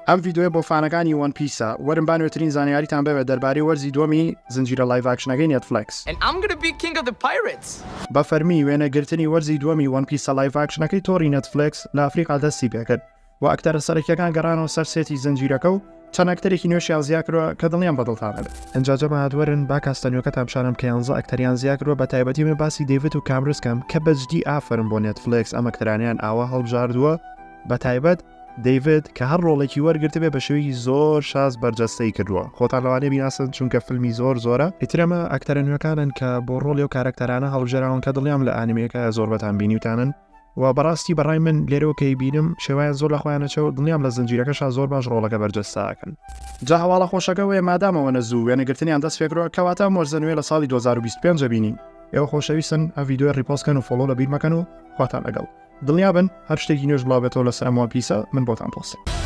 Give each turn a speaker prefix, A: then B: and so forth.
A: ئەم ڤیدیۆیە بۆ fan ەکانی وەن پیسە، وەرن با نوێترین زانیاریتان بەوێت دەربارەی وەرزی دووەمی زنجیرە live action ەکەی نێتفلێکس. بە فەرمی وێنەگرتنی وەرزی دووەمی وەن پیسە live action ەکەی تۆڕی نێتفلێکس لە ئەفریقا دەستی پێکرد و ئەکتەرە سەرەکیەکان گەڕانەوە سەر سێتی زنجیرەکە و چەند ئەکتەرێکی نوێشیان زیاکردوە کە دڵنیام بەدڵتان ئەبێت. ئینجا جەماعەت وەرن با cast ە نوێکەتان پیشانم کە یانزە ئەکتەریان زیاکردوە بە تایبەتی من باسی دەیڤد و کامرس کەم کە بەجدی ئافەرم بۆ نێتفلێکس ئەم ئەکتەرانەیان ئاوا هەڵبژاردوە بە تایبەت دەیڤد کە هەر ڕۆڵێکی وەرگرتبێ بە شێوەیەکی زۆر شاز بەرجەستەی کردووە خۆتان لەوانەیە بیناسن چونکە فیلمی زۆر زۆرە ئیتر ئەمە ئەکتەرە نوێکانن کە بۆ ڕۆڵی ئەو کارەکتەرانە هەڵبژێراون کە دڵنیام لە ئانیمێکە زۆربەتان بینیوتانن و بەڕاستی بەڕای من لێرەوە کە ئەیبینم شێوەیان زۆر لە خۆیان ئەچێ و دڵنیام لە زنجیرەکەشا زۆر باش ڕۆڵەکە بەرجەستە ئەکەن. جا هەواڵە خۆشەکە ئەوەیە مادام ئەوەنە زوو وێنەگرتنیان دەست پێکردوە کەواتە ئەم وەرزە نوێ لە ساڵی 2025 ئەبینین. ئێوە خۆشەویستن ئەم ڤیدیۆیە repost کەن و follow لەبیر مەکەن و خواتان لەگەڵ. دڵنیابن هەر شتێکی نوێش بڵاوبێتەوە لەسەر ئەم وەن پیسە من بۆتان پۆست.